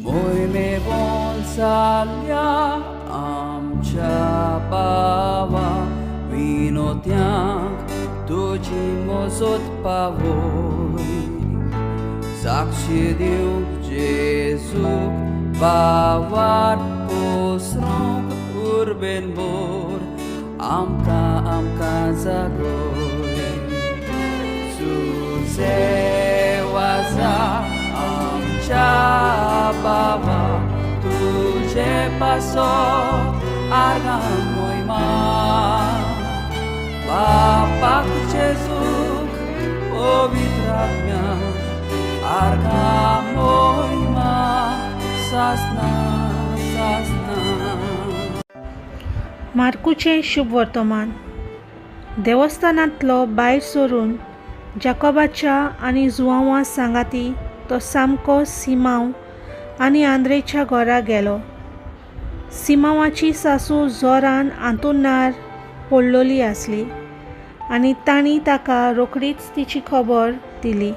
मोहिमेवन जाल्या आमच्या भावा विनोद्यांक तुजी मजत पावय साक्षी दिवंक जेजूक भावार पसरूंक उर्बेन भर आमकां आमकां जागय तुजें वाजा आमच्या बाबा तुजे पासत आर्गां मोहिमा बापाक जेजूक पवित्र आत्म्याक आर्गां मोहिमा सासना सासना. मार्कूचें शुभ वर्तमान. देवस्थानांतलो भायर सरून जाकोबाच्या आनी जुआंवा सांगाती तो सामको सिमांव आनी आंद्रेच्या घरा गेलो. सिमांवाची सासू जोरान आंतुनार पडलोली आसली आनी तांणी ताका रोखडीच तिची खबर दिली.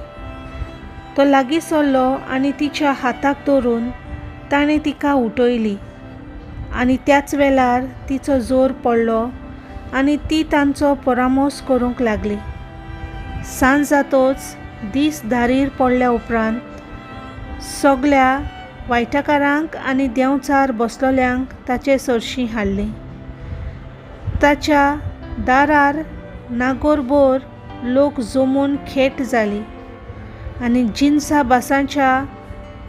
तो लागीं सरलो आनी तिच्या हाताक धरून ताणें तिका उठयली आनी त्याच वेळार तिचो जोर पडलो आनी ती तांचो परामोस करूंक लागली. सांज जातच दीस धारीर पडल्या उपरांत सगल्या वायटकारांक आनी देंवचार बसलोल्यांक ताचे सरशीं हाडलीं. ताच्या दारार नागोरभर लोक जमून खेट जाली आनी जिनसा भासांच्या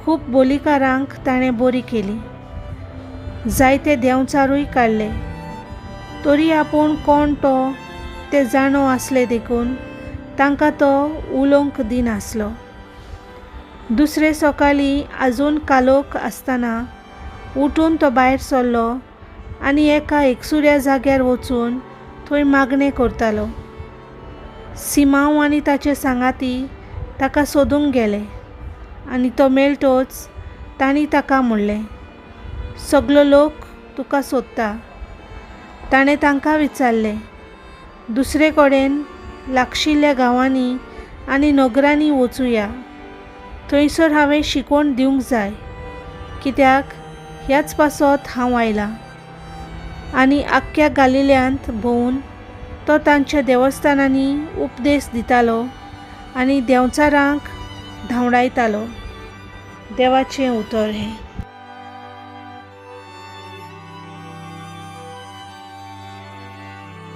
खूब बोलीकारांक ताणें बरी केली. जायते देंवचारूय काडले, तरी आपूण कोण तो ते जाणो आसले देखून तांकां तो उलोवंक दिनासलो. दुसरे सकाळीं आजून कालोख आसतना उठून तो भायर सरलो आनी एका एकसुऱ्या जाग्यार वचून थंय मागणें करतालो. सिमांव आनी ताचे सांगाती ताका सोदूंक गेले आनी तो मेळटोच तांणी ताका म्हणलें, सगलो लोक तुका सोदता. ताणें तांकां विचारलें, दुसरे कडेन लागशिल्ल्या गांवांनी आनी नगरांनी वचुया, थंयसर हांवें शिकवण दिवंक जाय, कित्याक ह्याच पासत हांव आयलां. आनी आख्ख्या गालिल्यांत भोंवून तो तांच्या देवस्थानांनी उपदेश दितालो आनी देंवचारांक धांवडायतालो. देवाचें उतर हें.